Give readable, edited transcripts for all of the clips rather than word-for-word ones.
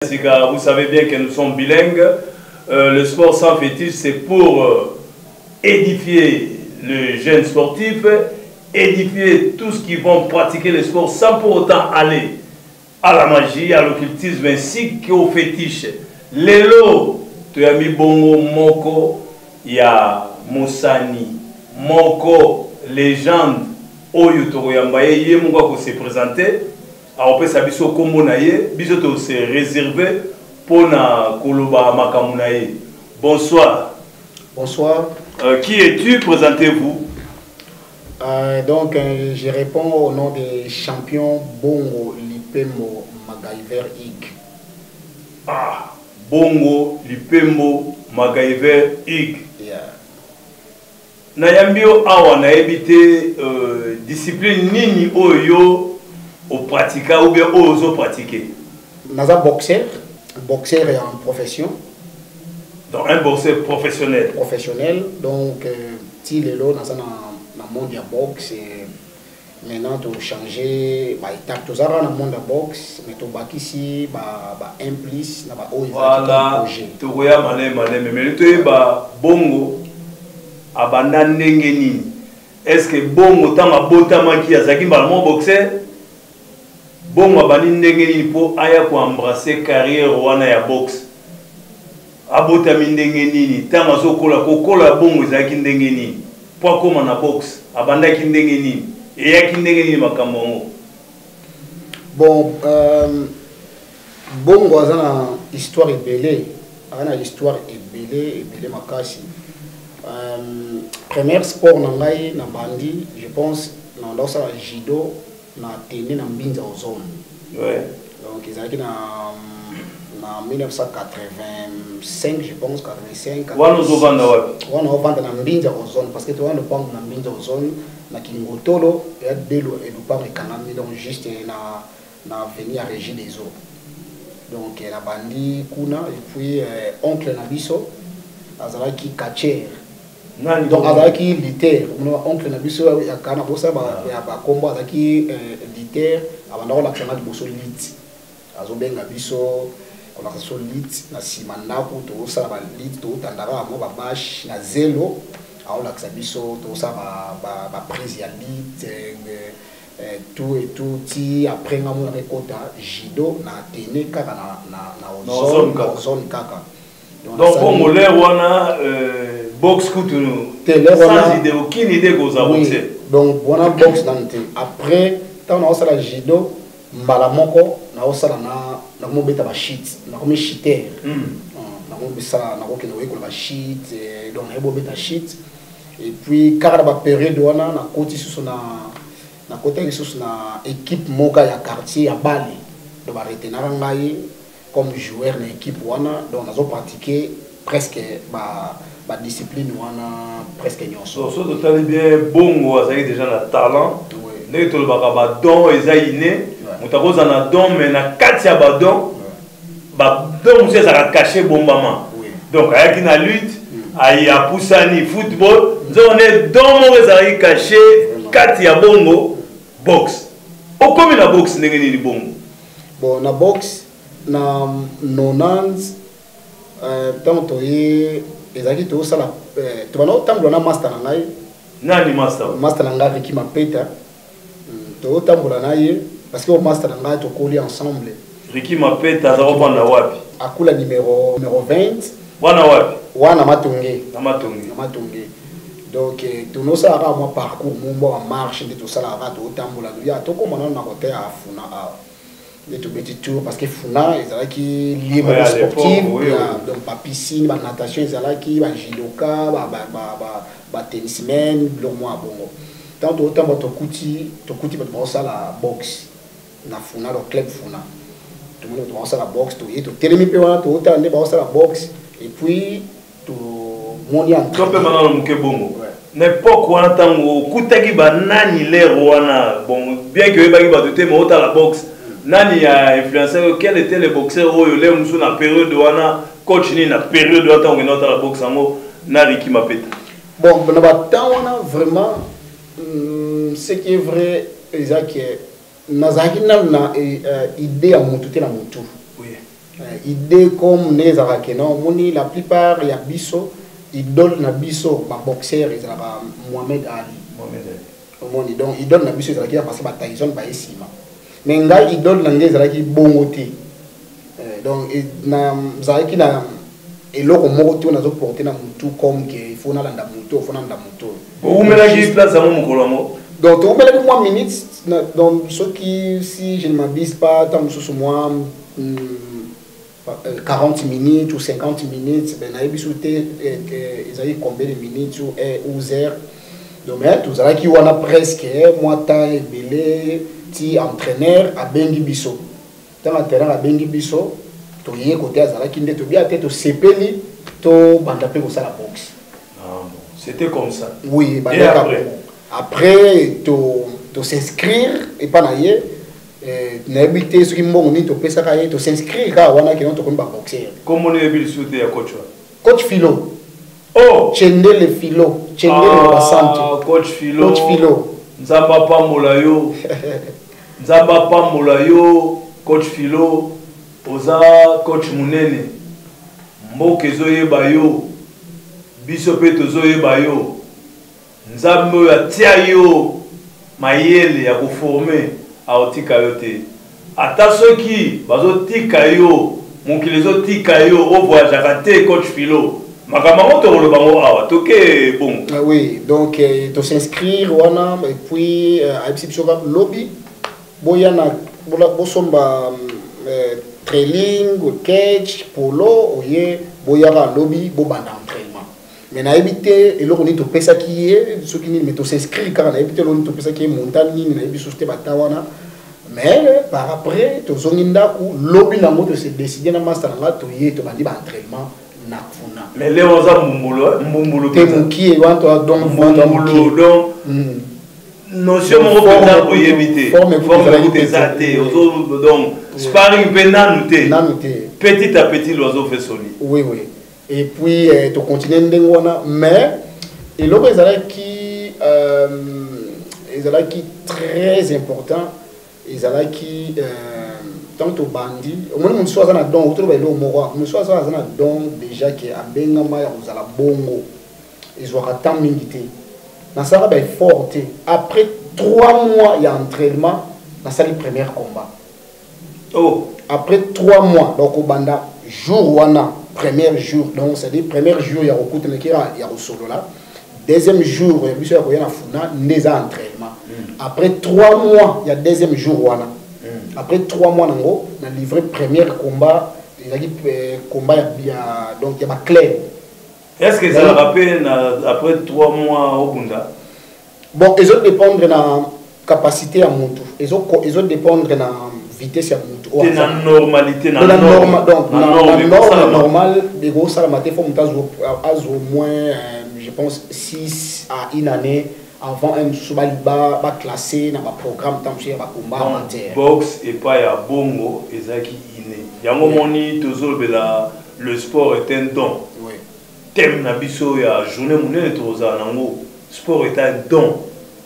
Vous savez bien que nous sommes bilingues. Le sport sans fétiche, c'est pour édifier le jeune sportif, édifier tous ceux qui vont pratiquer le sport sans pour autant aller à la magie, à l'occultisme ainsi qu'au fétiche. Lelo, toyami bongo moko ya mosani, moko légende oyo tokoyamba ye, ye moko ako se présenter, akopesa biso kombo na ye, biso to se réserver pona koloba makambo na ye. Bonsoir. Bonsoir. Qui es-tu? Présentez-vous. Donc, je réponds au nom des champions Bongo Lipembo MacGyver Ig. Ah, Bongo Lipembo MacGyver Ig. Yeah. Nayambi yo awa nayebi te discipline nini oyo yo opratika ou bien oyo ozopratiquer? Naza boxeur, boxeur en profession. Donc un boxeur professionnel. Professionnel, donc ti lelo naza na monde ya boxe et maintenant to changer ba étape, tozalaka na monde ya boxe mais tobakisi ba un plus na ba oyo ezalaki Voilà, comme projet. Tokoya maleme maleme, mais toyeba Bongo abanda ndenge nini? Est-ce que Bongo ntango abotamaki azalaki mbala moko boxeur? Bongo abandi ndenge nini mpo aya koembrasser carrière wana ya boxe? Abotami ndenge nini? Ntango azokola, kokola ya Bongo ezalaki ndenge nini? Mpo akóma na boxe, abandaki ndenge nini? Eyaki ndenge nini makambo yango? Bon, Bongo aza na histoire ebele, aza na histoire ebele, ebele makasi. Première sport na ngai na bandi, je pense, na ndosala judo na Athénée na Mbinza Ozone. Donc ezalaki na 1985, je pense, 85. Wana ozovanda wapi? Wana ovanda na Mbinza Ozone, parce que towana lopango na Mbinza Ozone na Kingotolo ya delo e lopango ekangami, donc juste na avenue ya Régie des Eaux. Donc na bandi kuna et puis oncle na biso azalaki catcheur. Nani? Donc azalaki lutteur. Mona oncle na biso ya kana bosa ba ya ba kombo azalaki lutteur, abanda kolakisa nga liboso lutte. Azobenga biso kolakisa biso lutte na nsima ndako, tozosala ba lutte, totandaka mwa ba bâche na zelo, aolakisa biso tozosala ba prise ya lutte, tout et tout ti après nga mona ekota judo na Athénée kaka na Na Ozone Ozone, kaka. Ozone kaka. Donc, Donc, nasali- bongo l'heure wana boxe kutu Te, l'heure sans wana- idée, aucune idée koza Oui. boxer. Donc wana boxe nanu te. Après ntango naosala judo mbala moko naosala na nakomobeta ba chute, nakomi chuteur. Nakomobisala, nakokende koyekola ba chute, donc nayebi obeta chute et puis kaka na ba période wana nakoti susu na nakotaki lisusu na équipe moko ya quartier ya bale, donc baretenaka ngai comme joueur na équipe wana, donc nazopratiquer presque ba discipline wana presque nyonso. So, so totali bien, Bongo azalaki déjà na talent. Ndenge tolobaka ba don eza inné, moto akozala na don, mais na kati ya ba don, ba don mosusu ezalaka caché, bombama. Donc ayaki na lutte, ayi apusani football, nzoko nde don moko ezalaki caché kati ya Bongo, boxe. Okomi na boxe ndenge nini, Bongo? Bon, na boxe na 90, ntango toye ezalaki tozosala, tobanda kotambola na master na ngai. Nani master? Master na ngai Riki Mapeta. Tozotambola na ye parce que o master na ngai tokoli ensemble. Riki Mapeta aza kovanda wapi? Akula numéro 20. Wana wapi? Wana Matonge. Na Matonge. Na Matonge. Donc tonosalaka mwa parcours mo mwa marche nde tosalaka, totambola ya tokóma nano na kote ya Funa awa nde tobeti tour, parce que Funa ezalaki lieu moko Ouais, à l'époque, sportive. oui. Donc bapiscine, banatation ezalaki, bajudoka, batennisman, biloko mwa ya bongo. Ntango tokotambola tokuti bato baosala boxe na Funa, donc club Funa. Tomoni bato baosala boxe, toye totelemi mpe wana tootala nde baosala boxe et puis tomoni To mpe manano moke, Bongo. Ouais. Na époque wana ntango okutaki banani l'heure wana? Bon, bien que oyebaki bato te, mais otala boxe, nani ya influenceur? Quel était le boxeur oyo l'heure mosusu na période wana, coach nini na période wana ntango okende otala boxe yango na Riki Mapeta? Bon, na batemps wana vraiment, ce qui est vrai eza ke nazalaki nanu na idée ya motu te na motu. Idée comme ndenge ezalaka ke non, omoni, la plupart ya biso, idole na biso baboxeur ezalaka Mohamed Ali. Mohamed Ali. Omoni, donc idole na biso ezalaki ya parce baTyson baye nsima, mais ngai idole na ngai ezalaki bongo te. Donc nazalaki na eloko moko te oyo nazoporte na motu comme ke il faut nalanda motu, il faut nalanda motu. Oumelaki place yango mokolo yango? Donc tokomelaki mwa minute donc soki, si je ne m'abuse pas, ntango mosusu mwa 40 minutes ou 50 minutes, ben nayebi so te ezalaki combien de minutes ou heures. Donc mais tozalaki wana presque mwa temps ebele ti entraîneur abengi biso. Ntango entraîneur abengi biso, toye kote azalaki nde tobia te, tosepeli, tobanda mpe kosala boxe. Ah, bon. C'était comme ça. Oui. Et après? Après to s'inscrire epa na ye, nayebi te soki mbongo nini topesaka ye, tos'inscrire kaka wana keno tokomi baboxer. Kombo oyebi lisusu te ya coach wana? Coach Philo. Oh. Chendele Philo, Chendele. Ah, Basante. Coach Philo. Coach Philo. Nzambe apambola yo, Nzambe apambola yo, coach Philo. Oza coach monene, mboka ezoyeba yo, biso mpe tozoyeba yo. Nzambe oyo atia yo mayele ya koforme aotika yo te. Ata soki bazotika yo, mokili ezotika yo, ovoyageaka te. Coach Philo, makambo yango tokoloba yango awa, toke bongo. Ah oui, donc tos'inscrire wana et puis ayebisi biso kaka lobi boya na bosomba training, cage, polo, oye boyaka lobi, bobanda entraînement. Mais nayebi te eloko nini topesaki ye, soki nini, mais tos'inscrire kaka. Nayebi te eloko nini topesaki ye, montant nini, nayebi susu te bata wana. Mais par après tozongi ndako, lobi nango tose décide na master na nga, toye, tobandi baentraînement na kuna. Mais leo oza mbumbulu, eh? Mbumbulu. Te, mokie wana, donc. Mbumbulu, donc notion moko mpenza oyebi te, forme forme eza te, donc sparring mpe nanu te. Nanu te. Petit à petit, l'oiseau fait son nid. Oui, et puis tocontinue ndenge wana, mais eloko ezalaki très important, ezalaki ntango tobandi, omoni, mosusu aza na don, otoloba eloko moko, mosusu aza na don déjà ke abengama ya kozala bongo, ezwaka temps mingi te. Nasalaka baeffort te. Après 3 mois ya entraînement, nasali premier combat. Oh. Après 3 mois, donc obanda jour wana, premier jour, donc c'est à dire premier jour ya kokutanaki ya kosolola, deuxième jour ya biso ya koya na funa nde eza entraînement. Après 3 mois ya deuxième jour wana, après 3 mois nango na livré premier combat. Ezalaki combat ya donc ya baclub. Est ce que ezalaka mpe na après 3 mois obunda? Bon, ezodépendre na capacité ya motu, ezodépendre na vitesse ya motu. Te, na normalité, na norme, donc na norme normale ekosalama te. Fo moto azwa au moins je pense 6 à une année avant un mosusu baclasse na baprogramme ntango mosusu ya bacombat amateur. Boxe epai ya bongo ezalaki inné yango. Moni tozolobela le sport est un don. Thème na biso ya journée monene tokozala nango, sport est un don.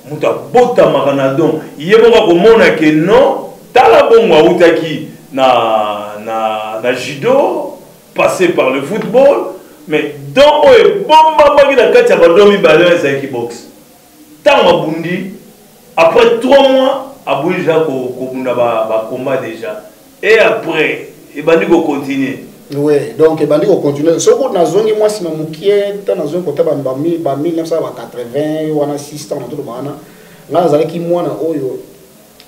Moto abotamaka na don, ye moko akomona ke non, tala bongo autaki na judo, passé par le football, mais don oyo ebombamaki na kati ya badon mibale oyo ezalaki boxe. Ntango abundi, après 3 mois abundi déjà kobunda bacombat déjà, et après ebandi kocontinue. Oui, donc ebandi kocontinue. Soki nazongi mwa nsima mokie, ntan nazongi kota ba 1980 wana, 6 ans natoloba wana, ngai nazalaki mwana oyo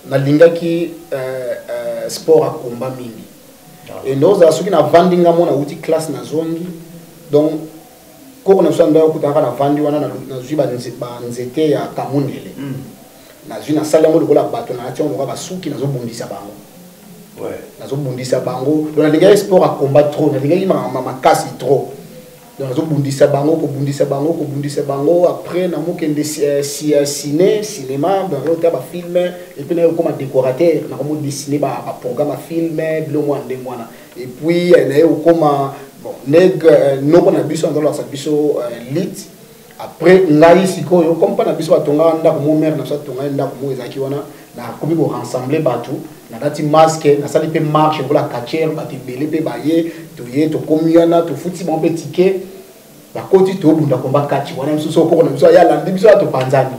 nalingaki sport ya combat mingi. E ozala soki navandi, nga mona nauti classe, nazongi, donc koko na biso ya ndako okutanaka, navandi wana, nazwi banzete ya kamundele, nazwi, nasali yango lokola bato, nalati yango lokola basuki, nazobundisa bango. Nazobundisa bango. Donc nalingaki sport ya combat trop, nalingaki makasi trop. Donc nazobundisa bango, kobundisa bango, kobundisa bango. Après namokende cinéma, donc bafilm, et puis naye kokoma décorateur, nakomo dessiner baprogramme ya film, biloko mwa ndenge wana. Et puis naye kokoma, bon, neg noko na biso azolakisa biso lit. Après ngai sikoyo, comme mpa na biso batongaka ndako mo, mare na biso atongaki ndako mo ezalaki wana, nakomi korassembler bato. Nalati masque, nasali mpe marche lokola catcheur, bato ebele mpe baye, toye, tokomi wana, tofuti bango mpe ticket, bakoti, tobunda combat kati wana. Mosusu okoko na biso aya, alandi biso ya, topanzani.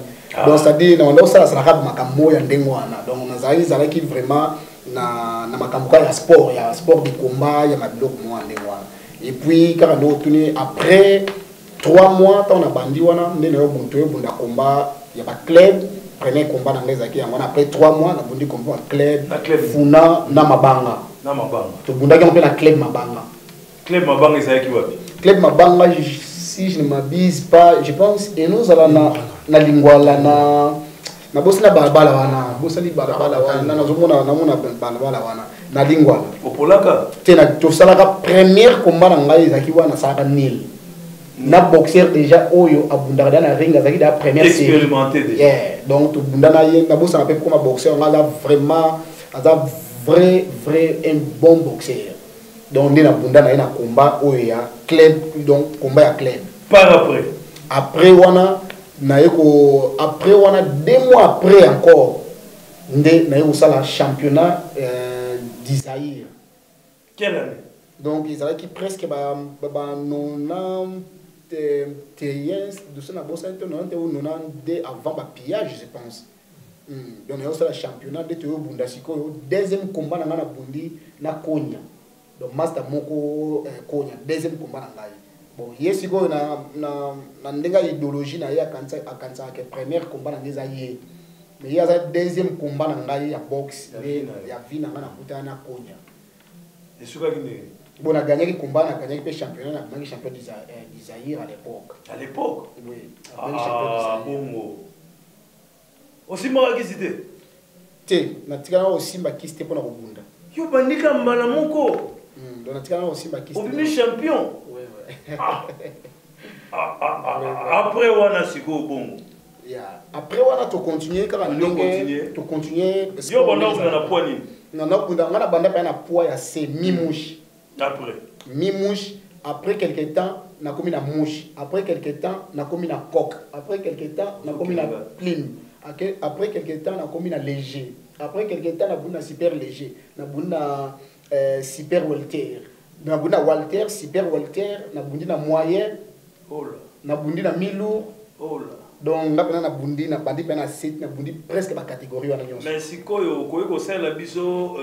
Donc c'est à dire na osalasalaka makambo oyo ya ndenge wana. Donc nazalaki, ezalaki vraiment na makambo kaka ya sport, ya sport de combat, ya mabiloko moko ya ndenge wana. Et puis kaka nde otuni, après 3 mois, ntango na bandi wana nde nayo toyobunda combat ya baclub. Premier combat na ngai ezalaki yango wana. Après 3 mois nabundi combat ya club. Na club. Funa na Mabanga. Na Mabanga. Tobundaki yango mpe na club Mabanga. Club Mabanga ezalaki wapi? Club Mabanga, si je ne m'abuse pas, je pense enozala na Lingwala, na nabosi na balabala wana, bosali balabala wana, nazomona, namona balabala wana na Lingwala. Opolaka? Te, na tosalaka première combat na ngai ezalaki wana, nasalaka nil na boxeur déjà oyo abundaka da na ring, azalaki da première série. Expérimenté déjà. Yeah, donc tobunda na ye, nabosana mpe koma boxeur nga aza vraiment, aza vrai vrai un bon boxeur. Donc nde nabunda na ye na combat oyo ya club, donc combat ya club. Par après? Après wana naye ko, après wana, 2 mois après encore nde naye kosala championnat du Zaïre. Quelle année? Donc ezalaki presque ba 91 doso, na bosani te, 90 ou 92, avant bapillage je pense. Donc naye kosala championnat nde toyobunda sikoyo deuxième combat na ngai, nabundi na Konya, donc master moko Konya, deuxième combat na ngai. Bon, ye sikoyo na ndenge ya idéologie na ye, akanisaka ke première combat na ngai eza ye, mais ye aza deuxième combat na ngai ya boxe. Ya nde vie na yo. Ya vie na ngai, nakutana na Konya. Esukaki ndenge? Bon, nagagnaki combat, nagagnaki mpe championnat, nabimaki champion du Zaïre à l'époque. À l'époque? Oui, nabimaki champion du Ah. Zaïre. Bongo osimbaka kisi te? Te, natikala kosimba kisi te mpona kobunda. Yo bandika mbala moko? Donc natikala kosimba kisi te. Obimi champion? Ouais. Ah. Ah, ah, ah, ah. Après wana sikoyo bongo? Yeah. Après wana tocontinue kaka Yo ndenge continue. tocontinue. Yo banda okunda na poids nini? Nakunda nga na banda mpe na poids ya C, mi-mouche. Après? Mi-mouche, après quelque temps nakomi na mouche, après quelque temps nakomi na coq, après quelque temps nakomi na plume, après quelque temps nakomi na léger, après quelque temps nabundi na super léger, nabundi na super welter, nabundi na welter, super welter, nabundi na moyen. Oh là. Nabundi na mi-lourd. Oh là. Donc nga mpena nabundi, nabandi mpe na set, nabundi presque bacatégorie wana nyonso. Mais sikoyo okoki kosalela biso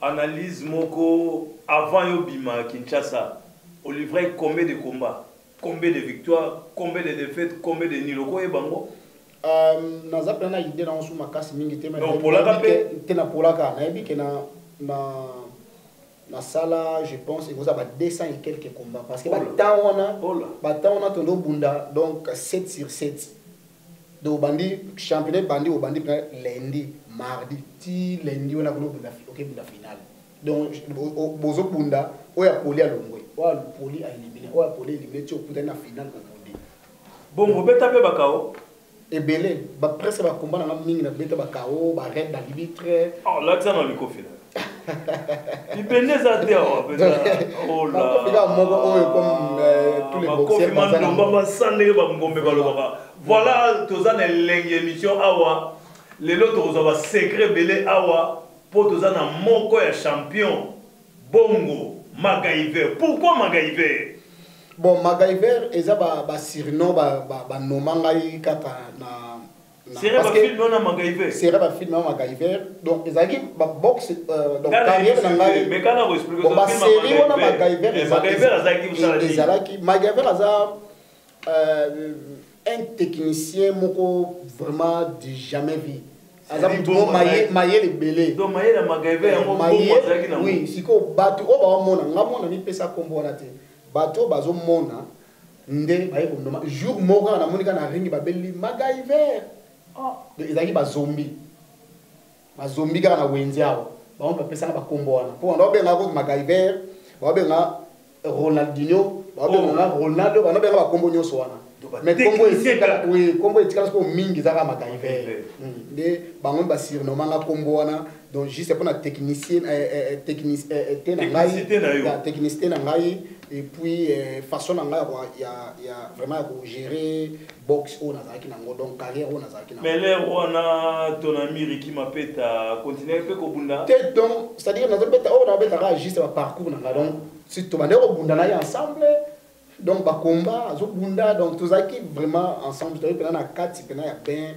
analyse moko: avant yo bima Kinshasa, olivrai combien de combats, combien de victoires, combien de défaites, combien de nul? Okoyeba yango? Naza mpena na idée nango su makasi mingi te. Mais opolaka mpe? Te, napolaka, nayebi ke na nasala, je pense ekozala ba 200 et quelques combats, parce que Oh là. batemps wana, Oh là. batemps wana tondo obunda donc 7 sur 7. Donc obandi championnat, bandi obandi mpena lundi, mardi ti lundi wana kuna obunda, okebunda finale. Donc bozobunda, oyo apoli alongwe, oyo apoli aélimine, oyo apoli élimine, ti okutani na finale, obundi. Bongo obeta mpe bakao? Ebele, presque bacombat nanga mingi nabeta bakao, baraide d'arbitre. Oh, lakisa na likofi na libende eza te awa mpenza. Oh là. Bakofi kaka moko oyo, comme tous les bakofi boxeurs baza na mandomba basa ndenge bangombe balobaka. Voilà, toza na elengi émission awa lelo, tokozwa basecret ebele awa mpo toza na moko ya champion bongo, Magaiver. Pourquoi Magaiver? Bon, Magaiver eza basurnom banoma ngai kaka na Sere parce que bafilme wana Magaiver? Sere bafilme wana Magaiver. Donc ezalaki baboxe, donc carrière na ngai. Mais kana koexplike. Bon, basérie wana Magaiver Magaiver azalaki kosala nini? Ezalaki Magaiver aza un technicien moko vraiment du jamais vu, aza C'est motu moko bon, mayele ebele. Donc mayele ya Magaiver yango bongo azalaki nango? Oui, sikoyo bato oyo baomona nga, mona mipesa nkombo wana te, bato oyo bazomona nde baye kondoma. Jour moko kaka namoni kaka na ringi babeli Magaiver. Donc ezalaki bazombi, bazombi kaka na wenze awa, bango bapesanga bakombo wana mpo banda babengaka kutu Magaiver, babenga Ronaldinho, babengaka Ronaldo, banda benga bakombo nyonso wana. Donc, Mais kombo batechnicien etikala kaka. Oui, kombo etikala sikoyo mingi eza kaka Magaiver. Magaiver. Nde bango basurnomanga kombo wana. Donc juste mpona technicien, technicité na ngai, technicité na ngai, et puis façon na ngai ya vraiment ya kogérer boxe oyo nazalaki nango, donc carrière oyo nazalaki nango. Mais l'heure wana, ton ami Ricky Mapeta continue mpe kobunda? Te, donc c'est à dire nazobeta oyo nabetaka juste baparcours na ngai. Donc si tobandeki kobunda na ye ensemble, donc bakomba azobunda, donc tozalaki vraiment ensemble, tozalaki mpena na kati mpena ya bain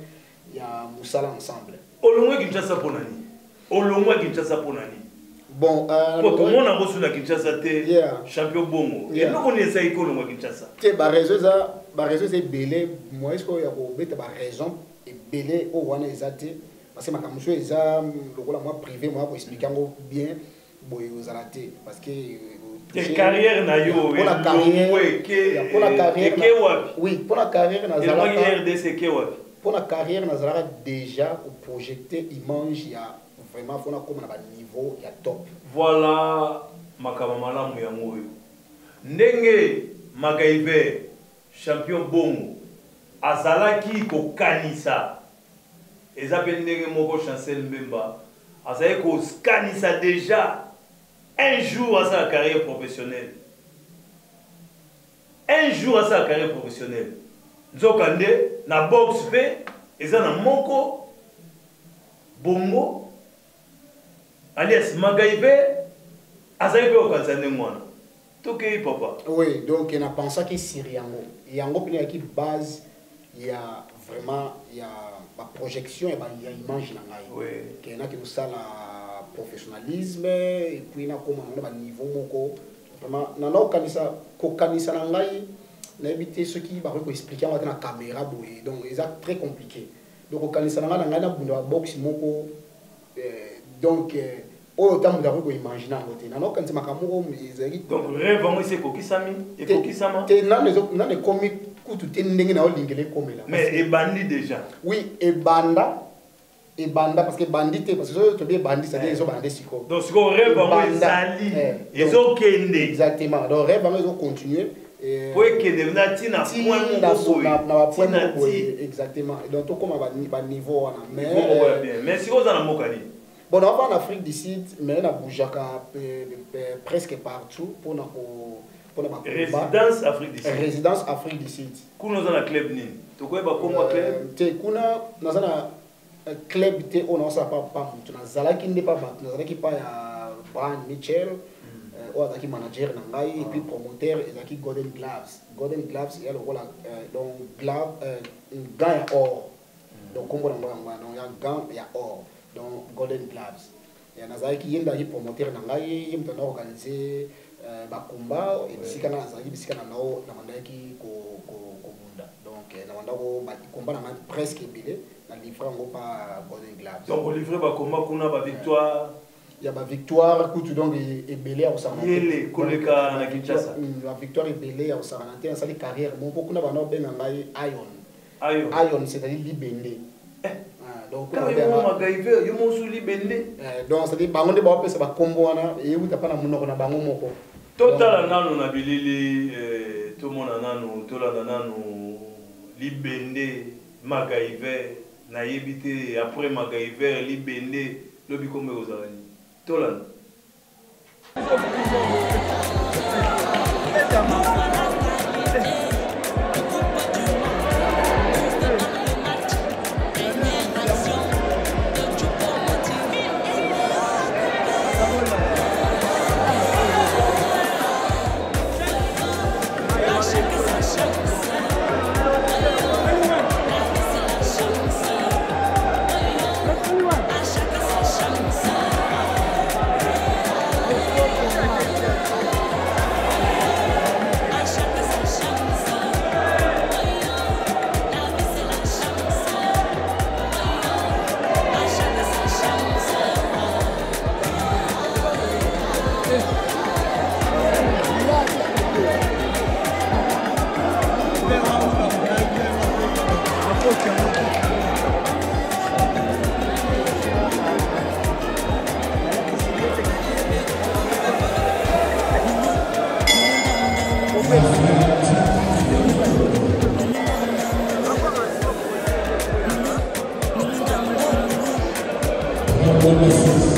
ya mosala ensemble. Olongwa Kinshasa mpo na nini? Olongwa Kinshasa mpo na nini? Bon. Po tomona yango so na Kinshasa te. Champion Bongo, eloko nini esalaki kolongwa Kinshasa? Te, baraison eza, baraison eza ebele. Moyen sikoyo ya kobeta baraison ebele oyo wana eza te, parce que makambo mosusu eza lokola mwa privé, mwa koexpliquer yango bien boye ozala te, parce que te, carrière na yo mpona carrière, wapi? Oui, mpona carrière nazalaka, RDC eke wapi? Mpona carrière nazalaka déjà koprojeter image ya vraiment fona koma na baniveau ya top. Voilà, makambo malamu yango oyo, ndenge Magaiver, champion Bongo, azalaki kokanisa, eza mpe ndenge moko Chancel Mbemba azalaki kokanisa déjà un jour asala carrière professionnelle, un jour asala carrière professionnelle. Nzoka nde na boxe mpe eza na moko Bongo alias Magaiver azali mpe kokanisa ndenge wana. Tokei, papa. Oui, donc napensaki sur yango, yango mpena yaki base ya vraiment ya baprojection ya image na ngai ke naki kosala professionnalisme et puis nakóma nango na baniveau moko vraiment nana kokanisa, kokanisa na ngai. Nayebi te soki bakoki koexpliquer yango ate na caméra boye, donc eza très compliqué. Donc kokanisa na ngai, na ngai nabunda baboxe moko, donc oyo ta moto akoki koimaginer yango te. Nana kokanisa makambo moko ezalaki. Donc rêve yango esi ekokisami, ekokisama? Te, nano ekomi kutu te ndenge na olingela ekomela. Mais ebandi déjà. Oui, ebanda, ebanda, parce que ebandi te, parce que soki tobi ebandi, c'est-à-dire ezobanda nde sikoyo. Donc sikoyo rêve yango ezali, ezokende. Exactement, donc rêve yango ezocontinue. Po ekende na ntina point moko boye. Na bapoint moko boye, exactement. Donc tokóma baniveau wana. Mais mais sikoyo oza na mboka nini? Bon, naova en Afrique du Sud, mais nabougeaka presque partout mpona mpona Résidence Afrique du Sud? Résidence Afrique du Sud. Kuna oza na club nini? Tokoyeba kombo club? Te, kuna naza na club te. Oyo naosala pa motu, nazalaki nde pa bato, nazalaki pa ya Brian Mitchell oyo azalaki manager na ngai, et puis promoteur ezalaki Golden Gloves. Golden Gloves eya lokola donc glove, gant ya or, donc kombo nango yango wana, donc ya gant ya or, donc Golden Gloves. Ya nazalaki, ye nde azalaki promoteur na ngai, ye moto anda organise bakomba bisika nga nazalaki, bisika na nao nabandaki kobunda. Donc nabanda komba na ngai presque ebele na livre yango pa Golden Gloves. Donc olivre bakomba kuna, bavictoire? Ya bavictoire kutu, donc ebele ya kosakana. Yele koleka na Kinshasa. Bavictoire ebele ya kosakana te. Nasali carrière moko kuna, banda obenga ngai Ion. Ayo. Ion, c'est-à-dire libende. Donc yo Magaiver, yo mosu libende. Donc c'est-à-dire bango nde baopesa bakombo wana, eyewuta mpa na monoko na bango moko. Totala nanu na bilili, tomona nanu, tolanda nanu libende Magaiver. Nayebi te, après Magaiver libende, lobi kombo ekozala nini? Tolanda. Thank you.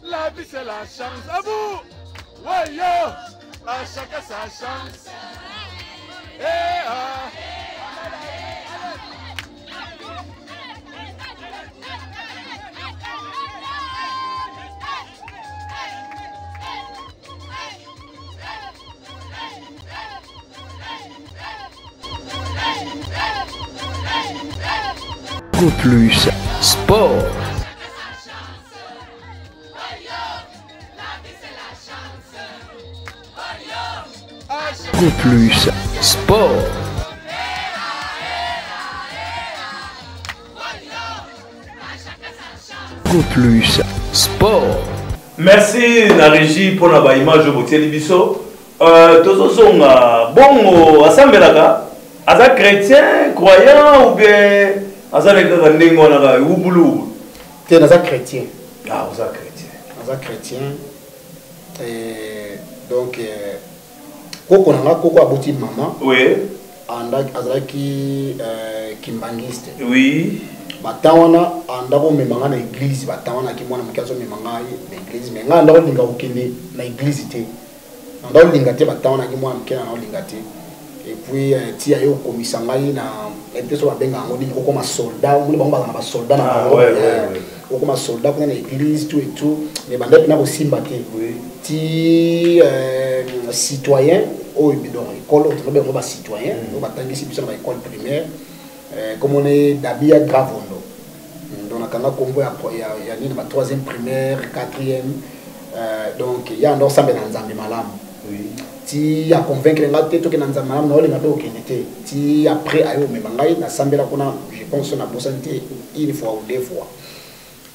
La vie c'est la chance. À vous! Ouais, yo! À chacun sa chance. Eh, ah. Plus Sport. Plus Sport. Plus Sport. Merci na régie pour la image botieli biso. Tozozonga bongo asambelaka aza chrétien croyant ou bien aza kaka ndenge wana kaka wubulu? Te, naza chrétien. Ah, oza chrétien. Naza chrétien. Donc koko na nga, koko aboti mama. Oui. Azalaki kimbangiste. Oui. Batan wana anda komema nga na église, batan wana ki mwana moke azomema ngai na église, mais ngai anda kolinga kokende na église te. Anda kolinga te, batan wana ki mwana moke na kolinga te. Et puis ti aye kokomisa ngai na te so babenga yango nini, kokoma soldat, omoni bango bazala na basoldat na bango, okoma soldat kuna na église, tout et tout, mais banda mpena kosimba te. Ti citoyen oyo, donc école oyo tozobenga yango bacitoyen oyo batangisi biso na baécole primaire, comme on est Dabia Gravondo, donc nakanga kombo ya nini, ba 3e primaire, 4e, donc ya ndo osambela Nzambe malamu. Ti ya convaincre nga te tokende na Nzambe malamu, naolinga mpe kokende te. Ti après aye omema ngai nasambela kuna, je pense nabosani te, une fois ou deux fois.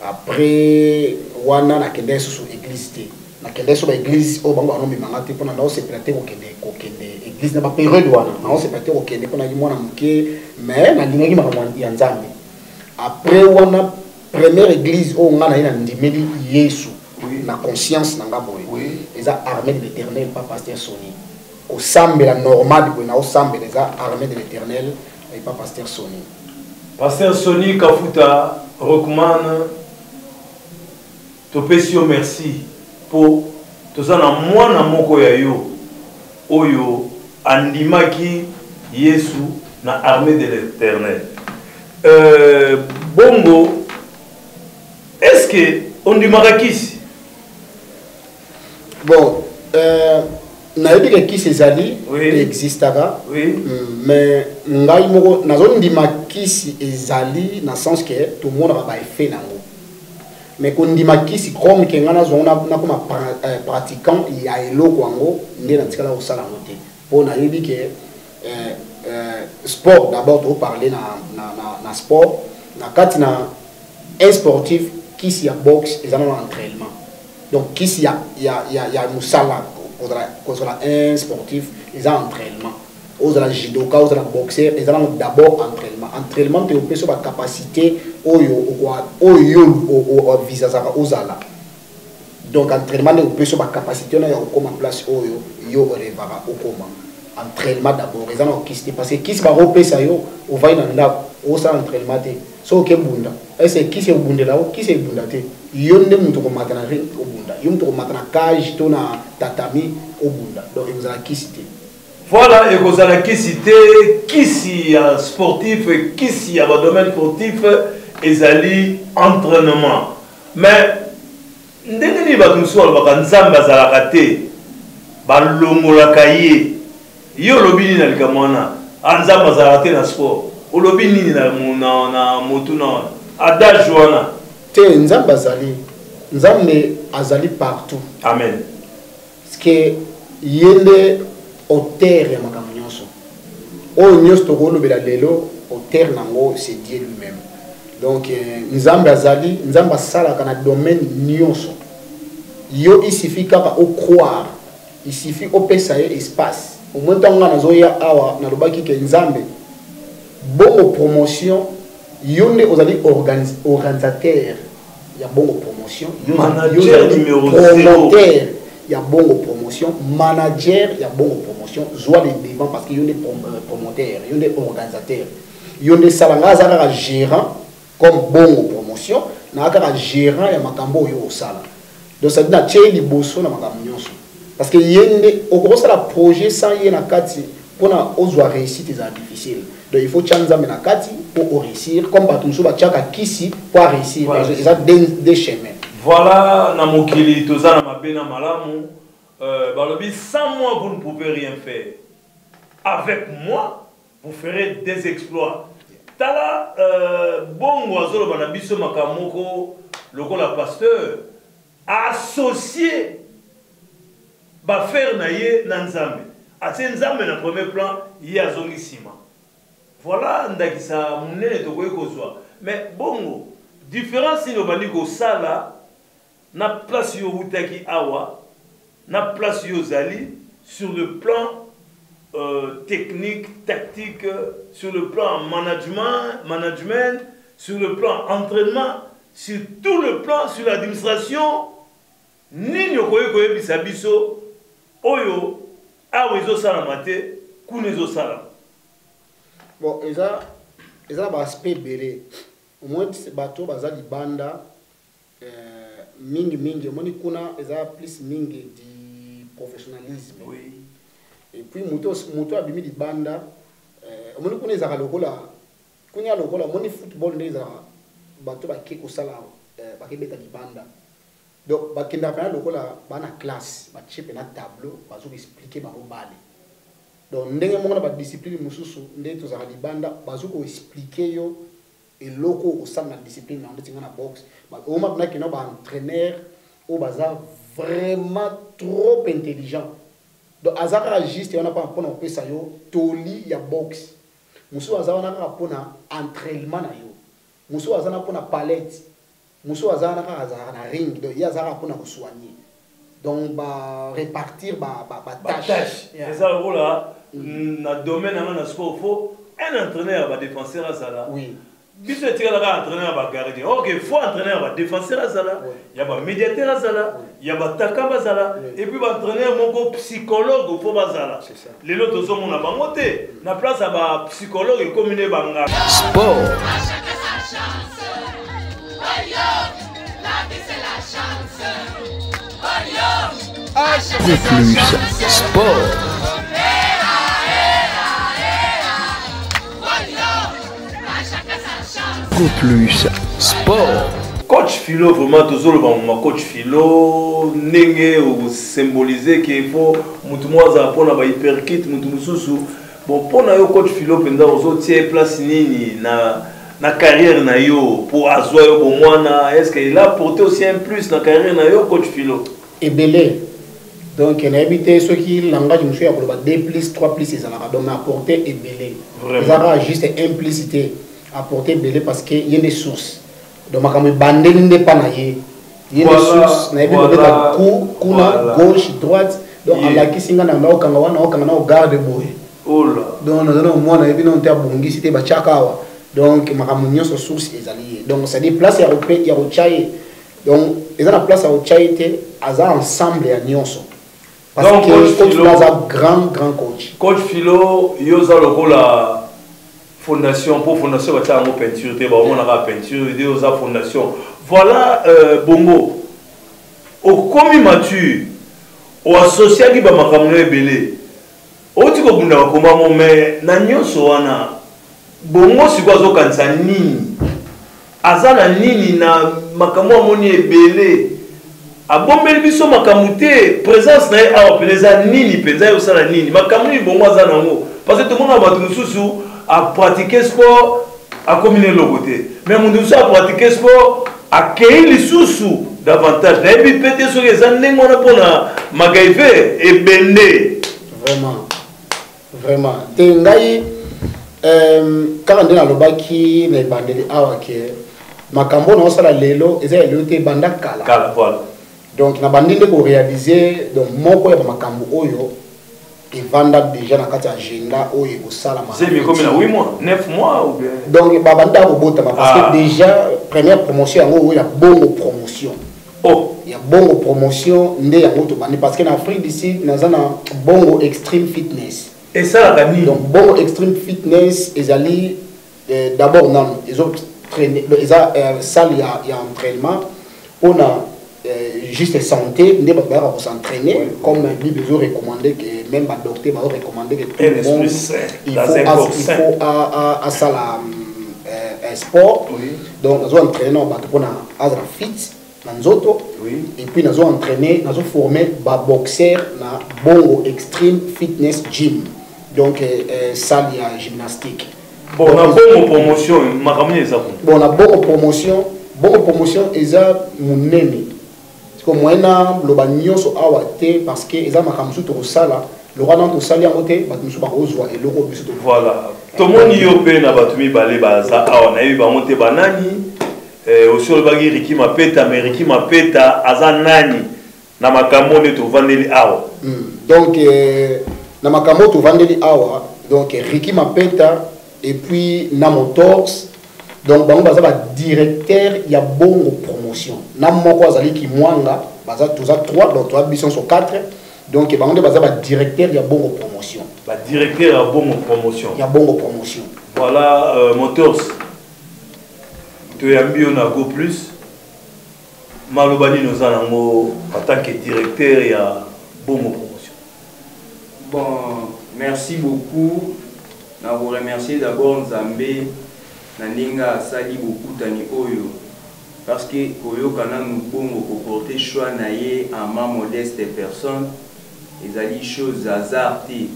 Après wana nakende lisusu église te, nakende lisusu baéglise oyo bango banomema nga te, mpona naosepela te kokende église na bapériode wana, naosepela te kokende mpona ki mwana moke, mais nalingaki makambo ya Nzambe. Après wana première église oyo nga na ye nandimeli Yesu na conscience na nga boye, eza Armée de l'Éternel, pa pasteur Sony. Kosambela normal boye naosambela eza Armée de l'Éternel et pa pasteur Sony. Pasteur Sony Kafuta Rockman, topesi yo merci po toza na mwana moko ya yo oyo andimaki Yesu na Armée de l'Éternel. Bongo, est-ce que ondimaka kisi? Bon, nayebi ke kisi ezali, existaka. Mais ngai moko nazondima kisi ezali na sens ke tomonaka ba effet nango. Mais kondima kisi comme ke ngai nazongo nakoma pratiquant ya eloko yango nde natikala kosala yango te. Po nayebi ke sport d'abord, toparler na sport, na kati na un sportif, kisi ya boxe eza na entraînement. Donc kisi ya mosala kozala un sportif Eza entraînement. Ozala judoka, ozala boxeur, eza nango d'abord entraînement. Entraînement te opesa ba capacité oyo oyo ovisazaka ozala. Donc entraînement nde opesa ba capacité wana ya kokóma place oyo yo orêvaka okóma. Entraînement d'abord, eza na kisi te, parce que kisi bakopesa yo, ovai na ndako, osala entraînement te. Soki okebunda, ese kisi ebundela yo? Kisi ebunda te. Yo nde moto okomata na ring obunda, yo moto okomata na cage to na tatami obunda. Donc ekozala kisi te. Voilà, ekozala kisi te. Kisi ya sportif, kisi ya badomaine sportif ezali entraînement. Mais ndenge nini bato mosusu balobaka Nzambe azalaka te, balongolaka ye? Ye olobi nini na likambo wana? A Nzambe azalaka te na sport, olobi nini na motuna wana, adage wana? Te, Nzambe azali. Nzambe azali partout. Amen. Parce que ye nde auteur ya makambo nyonso oyo nyonso tokolobela lelo. Auteur nango, c'est Dieu lui-même. Donc Nzambe azali. Nzambe asalaka na domaine nyonso. Yo, il suffit kaka ocroire, il suffit opesa ye espace. Au moins ntango nga nazoya awa, nalobaki ke Nzambe, Bongo Promotion, yo nde ozali organisateur ya Bongo Promotion, yo Manager numéro promoteur ya Bongo Promotion, manager ya Bongo Promotion, zwa le devant, parce que yo nde promoteur, yo nde organisateur, yo nde sala. Nga aza kaka gérant comme Bongo Promotion, naa kaka gérant ya makambo oyo osala. Donc ça dit natie liboso na makambo nyonso, parce que ye nde okokosala projet sans ye na kati, mpona ozwa réussite ezala difficile. Donc il faut tia Nzambe na kati mpo oréussir, comme bato mosusu batiaka kisi mpo aréussir. Eza deux chemins. Voilà, na mokili toza na mabe na malamu. Balobi: sans moi, vous ne pouvez rien faire, avec moi, vous ferez des exploits. Tala, Bongo azoloba na biso makambo moko lokola pasteur associé baaffaire na ye na Nzambe, atie Nzambe na premier plan, ye azongi nsima. Voilà ndakisa monene tokoki kozwa. Mais Bongo, différence nini obandi kosala na place yo outaki awa na place yo ozali, sur le plan technique, tactique, sur le plan management, sur le plan entraînement, sur tout le plan, sur l'administration? Nini okoki koyebisa biso oyo awa ezosalama te, kuna ezosalama? Bon, eza na baaspect ebele. Au moins bato baza libanda, mingimingi omoni kuna eza plus mingi du professionnalisme. Et puis moto abimi libanda, omoni kuna ezalaka lokola kuna ya lokola omoni football nde ezalaka, bato bake kosala, bakebeta libanda. Donc bakendaka mpena lokola bana classe, batie mpena tableau, bazokoexpliquer bango bale. Donc ndenge moko na badiscipline mosusu nde tozalaka libanda, bazokoexpliquer yo eloko okosala na discipline na ndeti nga na boxe. Oma mpena kenda baentraîneur oyo baza vraiment trop intelligent. Donc aza kaka juste wana mpona kopesa yo toli ya boxe, mosusu aza wana kaka mpona entraînement na yo, mosusu aza wana mpona palette, mosusu aza wana kaka azalaka na ring. Donc ye aza kaka mpona kosoigner. Donc barépartir batâche. Eza lokola na domaine yango na sport, faut un entraîneur ya badéfenseur azala. Biso etikalaka entraîneur ya bagardien. Ok, faut entraîneur ya badéfenseur azala, ya bamédiateur azala, ya bataka bazala, et puis baentraîneur moko psychologue faut bazala. Lelo tozomona bango te. Na place ya bapsychologue ekomi nde bangaka. Sport. Chacun sa chance. Oh yo, la vie c'est la chance. Oh yo, à chacun sa Plus chance. Sport. Eh ah, eh ah, eh ah. Oh yo, à chacun sa chance. Plus Sport. Coach Philo, vraiment tozoloba moma. Coach Philo, ndenge osymbolize ke faut motu moko azala mpona bauppercut, motu mosusu. Bon, mpona yo coach Philo mpenza, ozotia place nini na carrière na yo mpo azwa yo bomwana? Est ce que il a apporté aussi un plus na carrière na yo, coach Philo? Ebele. Donc nayebi te soki langage mosusu ya koloba 2 plus, 3 plus ezalaka. Donc apporte ebele. Eza kaka juste 1 plus te, apporte ebele, parce que ye nde source. Donc makambo ebandeli nde mpa na ye, ye nde source. Nayebi kobeta coup kuna, gauche, droite. Donc alakisi nga na okanga wana, okanga na ogarde boye. Donc naza na mwana, yebi nano te, abongisi te, batiaka awa. Donc makambo nyonso, source ezali ye. Donc c'est à dire place ya kotya ye, donc eza na place ya kotya ye te, aza ensemble ya nyonso. Parce Donc, que Coach coach Philo- aza grand, grand coach. Coach Philo, yo oza lokola fondation, mpo fondation batia yango peinture te, baomonaka peinture nde oza fondation. Voilà, bongo okomi mature, oasociaki bamakambo no ebele, outi kobunda bakoma mo, mais na nyonso wana, bongo sikoyo azokanisa nini? Aza na nini na makambo amoni ebele, abombeli biso makambo te? Présence na ye awa pene eza nini mpenza? Ye osala nini? Makambo nini bongo aza nango? Parce que tomona bato mosusu apratike sport, akomi na eloko te, mais moto mosusu apratike sport, akei lisusu davantage. Nayebi mpe te soki eza ndenge wana mpona Magaive ebende. Vraiment, vraiment te. Ngai kaka nde nalobaki na ebandeli awa ke makambo oyo naosala lelo eza ya lelo te, ebanda kala. Kala, voilà. Donc nabandi nde koréaliser. Donc moko ya bamakambo oyo evanda déjà na kati ya agenda oyo ekosalama. Zemi ekomi na 8 mois, 9 mois ou bien? Donc babanda kobotama parce Ah. que déjà première promotion yango oyo ya Bongo Promotion. Oh. Ya Bongo Promotion nde yango tobandi, parce que na Afrique du Sud naza na Bongo Extreme Fitness. Esalaka nini? Donc Bongo Extreme Fitness ezali d'abord nano ezotraîner, eza salle ya entraînement mpona juste santé, nde bato bayaka kos'entraîner comme Bible ezo recommander, que même badocteur bazo recommander que tout Un le monde esprit sain, il dans faut un corps il sain. faut asala un sport. Donc nazo entraîner na bato mpona azala fit na nzoto. Et puis nazo entraîner, nazo former baboxer na Bongo Extreme Fitness Gym, donc salle ya gymnastique. Bon, na Bongo Promotion, makambo nini eza kuna? Bon, na Bongo Promotion, Bongo Promotion eza monene. Siko moyen na loba nyonso awa te, parce que eza makambo mosusu tokosala lokwa nano tosali yango te, bato mosusu bakozwa eloko biso to. Voilà, tomoni yo mpe na bato mibale baza awa, nayebi bango te banani. Osi olobaki Riki Mapeta, mais Riki Mapeta aza nani na makambo nde tovandeli awa? Donc na makambo oyo tovandeli awa, donc Riki Mapeta et puis na Motors, donc bango baza badirecteur ya Bongo Promotion, na moko azali Kimwanga, baza toza 3, donc toza biso nyonso 4. Donc bango nde baza badirecteur ya Bongo Promotion. Badirecteur ya Bongo Promotion. Ya Bongo Promotion. Voilà, Motors, toyambi yo na Go Plus. Maloba nini oza nango en tant que directeur ya Bongo Promotion? Bon, merci beaucoup. Na vous remercier d'abord Nzambe na ndenge asali bokutani oyo, parce que koyoka nanu bongo koporter choix na ye en ma modeste personne ezali chose hasard te,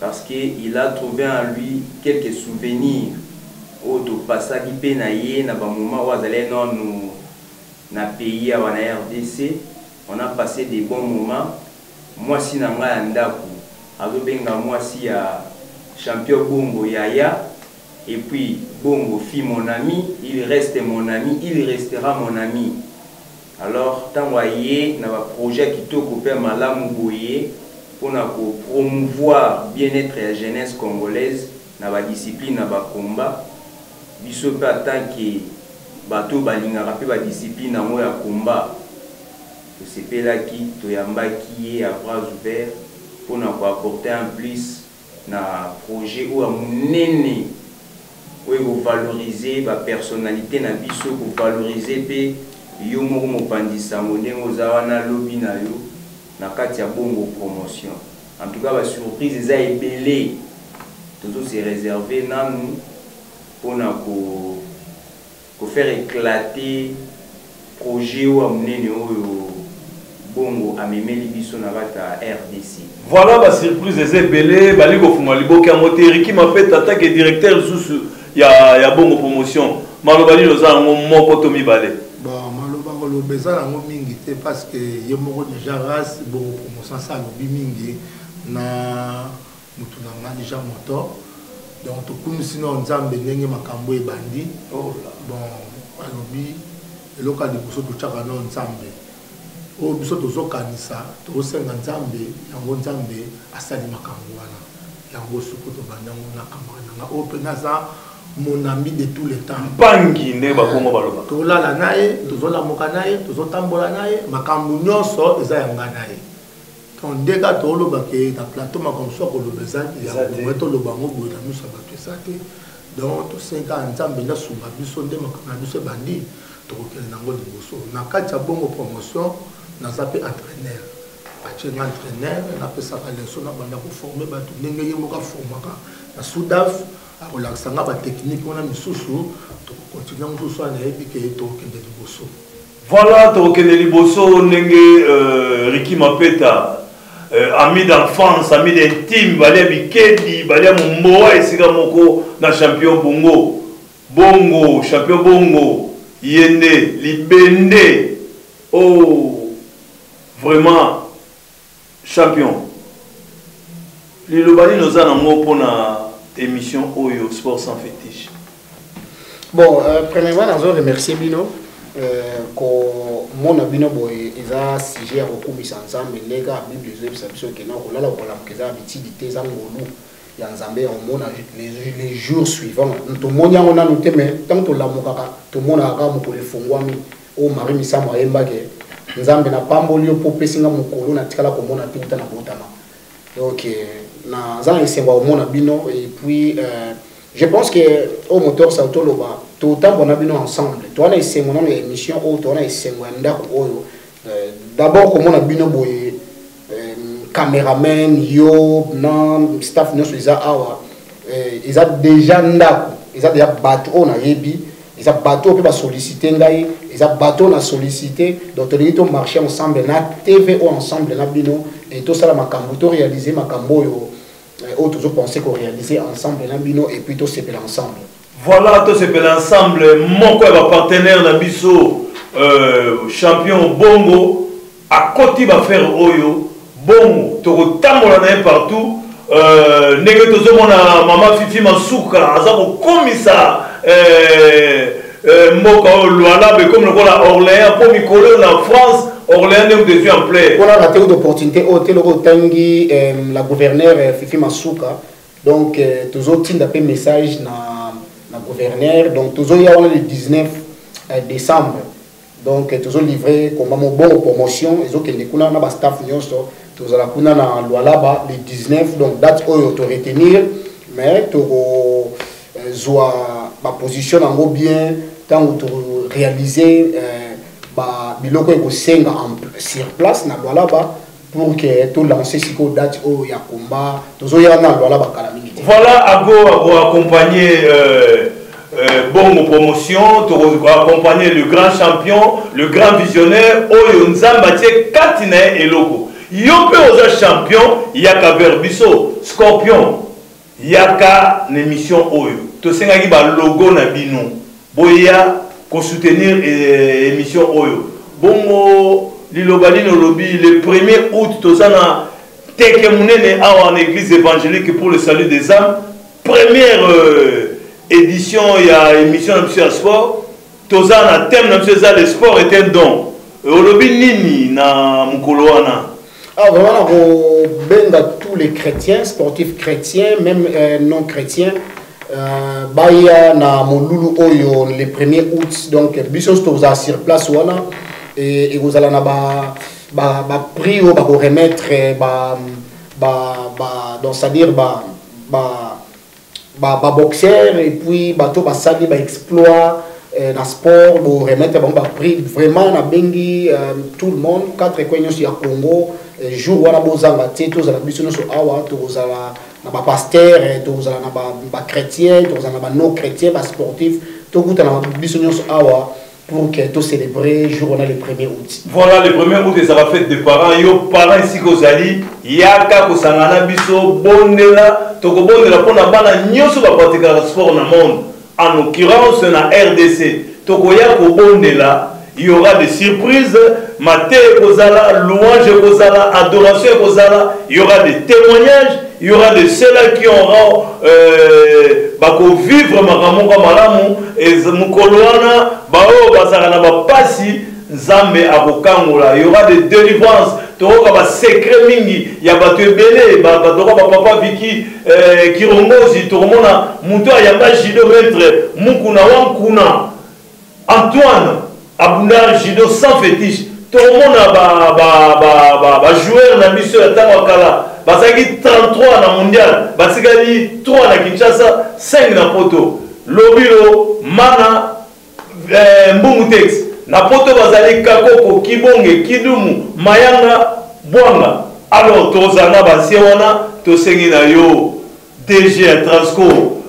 parce que il a trouvé en lui quelques souvenirs oyo topasaki mpe na ye na bamoment oyo azali nanu na pays awa na RDC. On a passé des bons moments. Mwasi na ngai ya ndako azobenga mwasi ya champion Bongo yaya, et puis Bongo fit mon ami, il reste mon ami, il restera mon ami. Alors ntango aye na baprojet ya kitoko mpe ya malamu boye mpona kopromouvoir bien-être ya jeunesse congolaise na badiscipline na bakomba, biso mpe atanke bato oyo balingaka mpe badiscipline yango ya komba, tosepelaki, toyambaki ye à bras ouverts mpona koapporter un plus na projet oyo ya monene oyo ekovalorize bapersonnalité na biso, kovalorize mpe yo moko mopanzi sango ndenge oza wana, lobi na yo na kati ya Bongo Promotion. En tout cas, basurprise eza ebele, tozose réserve nanu mpona kofaire éclater projet oyo ya monene oyo Bongo amemeli biso na kati ya RDC. Voilà, basurprise eza ebele, bali kofunga liboke yango te. Riki Mapeta, en tant que directeur lisusu ya Bongo Promotion, maloba nini oza yango, moko to mibale? Bon, maloba koloba eza nango mingi te, parce que ye moko déjà race Bongo Promotion asa alobi mingi na motu na nga déjà Motor. Donc tokumisi na Nzambe ndenge makambo ebandi. Oh là. Bon, alobi eloko ya liboso totyaka na Nzambe. Oyo biso tozokanisa, tozosenga Nzambe, yango Nzambe asali makambo wana. Yango soko tobandi yango na camarade na nga oyo mpe naza mon ami de tous les temps. Mpangi nde bakongo baloba. Tolala na ye, tozolamuka na ye, tozotambola na ye, makambo nyonso eza ya nga na ye. Donc nde kaka toloba ke na plateau makambo mosusu ya koloba eza ya boye, toloba yango boye na miso ya bato eza te. Donc tosengi kaka Nzambe nde asunga biso, nde makambo na biso ebandi, tokokende nango liboso. Na kati ya bongo promotion, naza mpe entraîneur. Atie nga entraîneur, napesaka leçon, nabanda koforme bato ndenge ye moko aformaka na Sudaf. Akolakisa nga batechnique wana misusu, tokokontinue mosusu wana, nayebi ke tokokende liboso. Voilà, tokokende liboso ndenge Ricky Mapeta, ami d'enfance, ami d'intime, balia bikedi, balia momboa esika moko na champion Bongo. Bongo, champion Bongo, yende, libende. Oh, vraiment, champion. Liloba nini oza nango mpona émission oyo Sport sans fétiche? Bon, premièrement, nazo remercier bino. Komona bino boye eza sujet ya kokumisa Nzambe, ndenge kaka Bible ezoyebisa biso ke na kolala kolamuka eza habitude te, eza ngolu ya Nzambe ya komona les jours suivants. Tomoni yango nanu te, mais ntango tolamukaka tomonaka kaka mokolo efungwami. Oyo Marie Misamu ayembake, Nzambe napamboli yo mpo opesi nga mokolo natikala komona te uta na botama. Donc naza na esengo ya komona bino, et puis je pense que au moteur ça toloba totambola na bino ensemble. Toza na esengo nano ya émission oyo, toza na esengo ya ndako oyo. D'abord komona bino boye, cameraman yo na staff nyonso eza awa, eza déjà ndako, eza déjà bato oyo nayebi, eza bato oyo mpe basollicite ngai, eza bato oyo na sollicite. Donc tolingi to marcher ensemble na TV oyo, ensemble na bino, et tosala makambo, to réaliser makambo oyo, oyo tozo penser ko réaliser ensemble na bino, et puis tosepela ensemble. Voilà, tosepela ensemble. Moko ya ba partenaire na biso, champion Bongo akoti ba faire oyo Bongo tokotambola na ye partout. Ndenge tozomona mama Fifi Masuka aza kokomisa mboka oyo Lualaba ekomi lokola Orléans, mpo mikolo na France Orléans nde moto ezwi en plein. Mpona rater d'opportunité oyo te, loko otangi la gouverneur Fifi Masuka. Donc tozotinda mpe message na gouverneur. Donc tozoya wana le 19 décembre. Donc tozolivre komba mobongo promotion ezokende kuna na ba staff nyonso, tozala kuna na Lualaba le 19. Donc date oyo to retenir, mais tokozwa ba position nango bien ntango to réaliser ba biloko ekosenga sur place na Lualaba pour que to lancer sikoyo date oyo ya combat. Tozoya na Lualaba kala mingi te. Voilà, ago ago accompagner Bongo promotion, to accompagner le grand champion, le grand visionnaire oyo Nzambe atie kati na ye eloko. Yo mpe oza champion, yaka vers biso Scorpion, yaka na émission oyo. Tosengaki ba logo na bino, boya ko soutenir émission oyo. Bongo liloba nini olobi le 1er août toza na teke munene awa na église évangélique pour le salut des âmes, première édition ya émission na biso ya sport. Toza na thème na biso eza le sport est un don. Olobi nini na mokolo wana? Ah, vraiment, nakobenga tous les chrétiens, sportifs chrétiens, même non chrétiens, baya na molulu oyo le 1er août. Donc biso toza sur place wana, et ekozala na ba prix oyo bakoremettre, ba, ba, ba, donc c'est-à-dire ba, ba, ba, ba boxeur, et puis bato basali ba exploit na sport, bo remettre bango ba prix. Vraiment nabengi tout le monde, quatre coins nyonso ya Congo, jour wana bozanga te, tozala biso nyonso awa, tokozala na ba pasteur, tozala na ba chrétien, tozala na ba non chrétien, ba sportif, tokutana biso nyonso awa pour que to célébrer jour wana le 1er août. Voilà, le 1er août ezala fête de parents. Yo parents esika ozali, yaka kosangana biso, bondela, tokobondela mpona bana nyonso bapratikaka sport na monde, en l'occurrence na RDC. Tokoya kobondela, il y aura des surprises, maté ekozala, louange ekozala, adoration ekozala, il y aura des témoignages, il y aura de ceux-là qui auront bako vivre makambo malamu, et mokolo wana baoyo bazalaka na bapasi. Nzambe akokangola, y aura des délivrances. Tokoka ba secret mingi ya bato ebele, batoka ba papa Vicky eh, Kirongozi, tokomona moto ayamba judo maître Mukuna Wankuna Antoine abunda judo sans fétiche. Tokomona ba ba ba ba, ba joueur na biso ya ntango ya kala bazalaki 33 na mondial, batikali 3 na Kinshasa, 5 na poto. Lobilo mana eh, mbungu tex na poto bazali kakoko kibonge kidumu mayanga bwanga alors tozala na basie wana tosengi na yo dg ya transco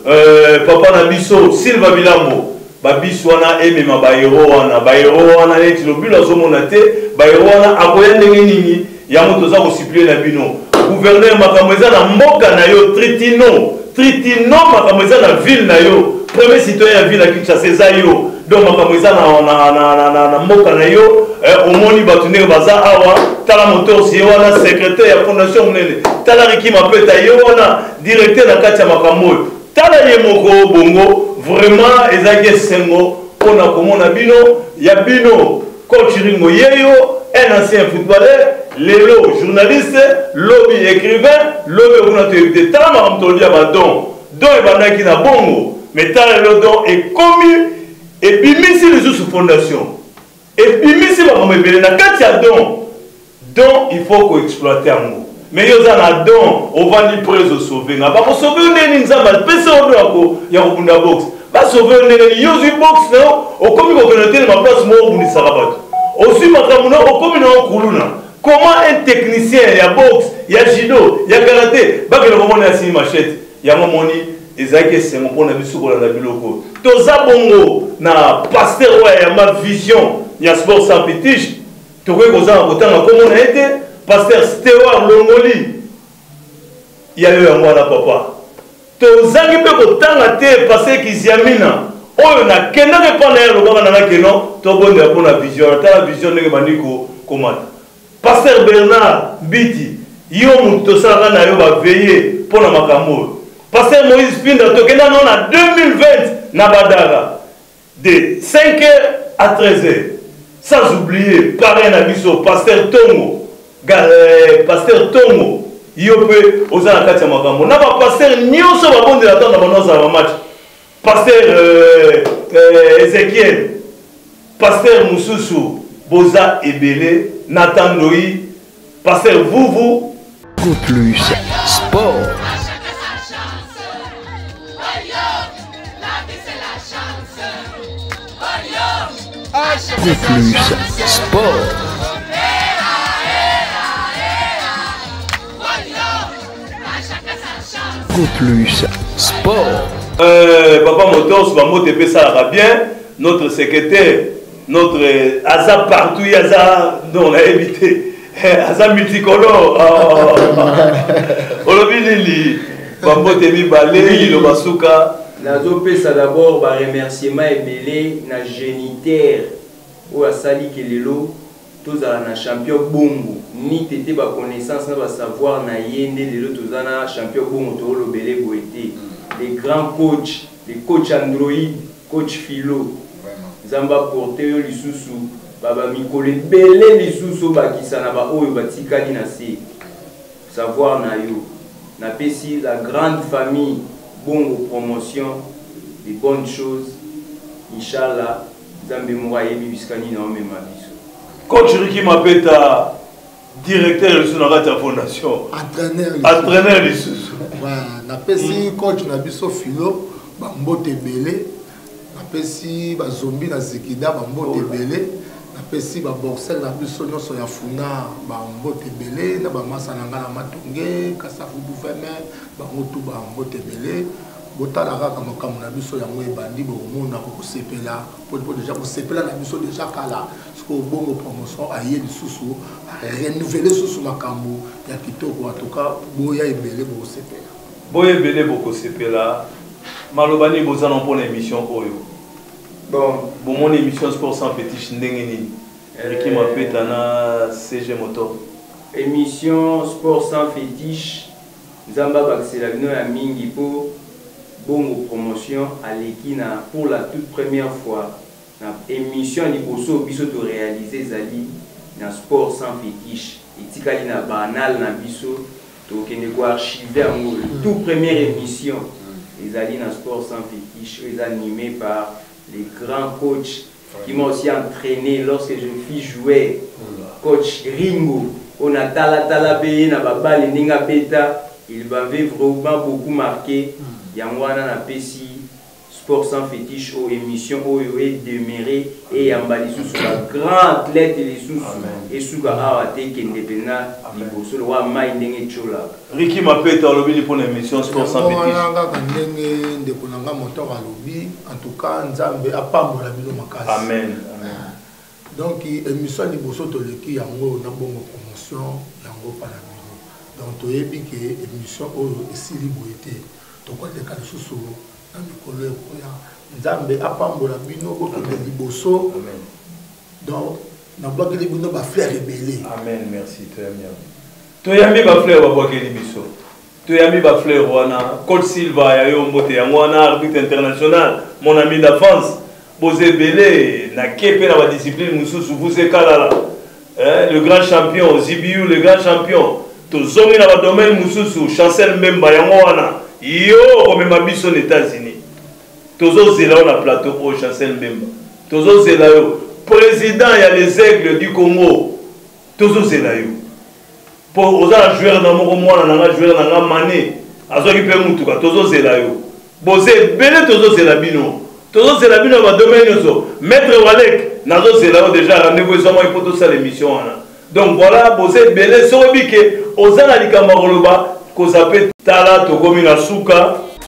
euh, papa na biso silva bilambo babisi wana emema baero wana baero wana neti lobilo azomona te baero wana akoya ndenge nini yango toza kosiplie na bino gouverneur makambo eza na mboka na yo tritino tritino makambo eza na ville na yo premier citoyen ya ville ya kinshasa eza yo donc makambo eza na, na, na, na, na, na mboka na yo eh, omoni bato ndenge baza awa tala motors ye wana secrétaire ya fondation monene tala riki mapeta ye wana directeur na kati ya makambo oyo tala ye moko bongo vraiment ezalaki esengo mpo na komona bino ya bino Coach Ringo Yeyo, un ancien footballeur, lelo journaliste, lobi écrivain, lobi okuna toyebi te. Tala makambo tolobi ya ba don. Don ebandaki na bongo, mais tala lelo don ekomi ebimisi lisusu fondation. Ebimisi makambo ebele na kati ya don. Don il faut ko exploiter yango. Mais yo oza na don, ovandi près osauve nga. Bakosauve yo ndenge nini Nzambe apesa yo don ya kobunda boxe. Basauve yo ndenge nini? Yo ozwi boxe na yo, okomi kokende otelema place moko obundisaka bato. Ozwi makambo na yo, okomi na yo kuluna. Comment un technicien ya boxe, ya judo, ya karate bakende komona ya simi machette? Yango moni ezalaki esengo mpo na biso kolanda biloko oyo. Toza bongo na pasteur oyo ayamba vision ya sport sans fétiche. Tokoki kozanga kotanga nkombo na ye te, Pasteur Stewart Longoli. Ya yo yango wana papa. Tozangi mpe kotanga te Pasteur Kiziamina oyo nakendaki epai na ye alobaka na nga keno tobondela mpo na vision wana. Tala vision ndenge ebandi komata. Pasteur Bernard Mbiti, yo moto tosalaka na yo ba veille mpo na makambo oyo. Pasteur Moïse Pinda tokenda no na 2020 na Badara. De 5 heures à 13 heures. Sans oublier parrain na biso Pasteur Tongo. Euh, Pasteur Tongo yo mpe oza na kati ya makambo na bapasteur nyonso babondela ntango na bango azala bamatch pasteur euh, euh, ezekiel pasteur mosusu boza ebele nathan ndoi pasteur vuvu plus sport. Plus sport. Plus sport. Euh, Papa Motors, Bambote epesalaka bien, notre secrétaire, notre euh, aza partout, aza non nayebi te. Eh, aza multicolore oh. olobi nini bambote mibale liloba suka nazopesa d'abord baremerciement ebele na génitaire oyo asali ke lelo tozala na champion bongo ni tete baconnaissance na basavoir na ye nde lelo toza na champion bongo toolobele boye te le grand coach le coach android coach philo nzambe aporte yo lisusu ba ba mikolo ebele lisusu obakisa na ba oyo batikali na se savoir na yo napesi la grande famille bongo promotion de bonnes choses inshallah nzambe moko ayebi bisika nini aomema biso coach Ricky Mapeta directeur lisusu na kati ya fondation entraîneur lisusu napesi coach na biso philo bambote ebele napesi ba zombi na zikida ba mbote ebele napesi ba boxer na biso nyonso ya funa ba mbote ebele na bamasa na ngai na matonge kasavubu veme bango tu ba mbote ebele botala kaka makambo na biso yango ebandi bokomona kokosepela po deja kosepela na biso deja kala sikoyo bongo promotion aye lisusu renouvele susu makambo ya kitoko atuka boya ebele bokosepela boya ebele bokosepela Maloba nini boza na mpona émission oyo? Bon, bomoni émission sport sans fétiche ndenge nini? Ricky euh, Mapeta na CG Motor. Émission sport sans fétiche Nzambe abakisela bino ya mingi mpo bongo promotion aleki na pour la toute première fois. Na émission ya liboso biso to réaliser ezali na Sport sans fétiche, etikali na banal na biso, tokende ko archiver yango. Tout première émission ezali na Sport sans fétiche, oyo eza animé par le grand coach qui m'a aussi entraîné lorsque je fus joueur, coach Ringo. On a tala tala pe na babale ndenge abeta, il m'avait vraiment beaucoup marqué. Yango wana napesi Sport sans fétiche oyo émission oyo edemeure eyamba lisusu ba grand athlète lisusu esuka awa te, ekende mpenza liboso lokola mai ndenge etiolaka. Ricky Mapeta, olobi ni mpona émission Sport sans Yango fétiche? wana kaka ndenge ndeko na nga Motor alobi, en tout cas Nzambe apambola bino makasi. Amen, amen. Donc émission ya liboso toleki yango na Bongo Promotion, yango mpa na bino. Donc toyebi ke émission oyo esili boye te, tokoleka lisusu na mikolo ekoya. Nzambe apambola bino, bokende liboso. Amen. Donc nabwakeli bino bafleur ebele. Amen, merci. Toyambi yango, toyambi bafleur babwakeli biso, toyambi bafleur wana. Coach Silva ya yo mbote yango wana, arbitre international, mon ami d'enfance. Boza ebele nake mpe na badiscipline mosusu, vous ekalala, hein, le grand champion Zibiu, le grand champion. Tozongi na badomaine mosusu, Chancel Mbemba yango wana, yo okomema biso na États-Unis, tozozela yo na plateau oyo. Chancel Mbemba, tozozela yo, président ya les Aigles du Congo, tozozela yo mpo oza na joueur na moko, mwana na nga, joueur na nga Mane azwaki mpe mutuka. Tozozela yo, boza ebele, tozozela bino, tozozela bino ya badomaine nyonso. Maître Walek, nazozela yo déjà, rendez-vous ezwamaki mpo tosala émission wana. Donc voilà, boza ebele. Soki oyebi ke oza na likambo ya koloba, koza mpe tala, tokomi na suka.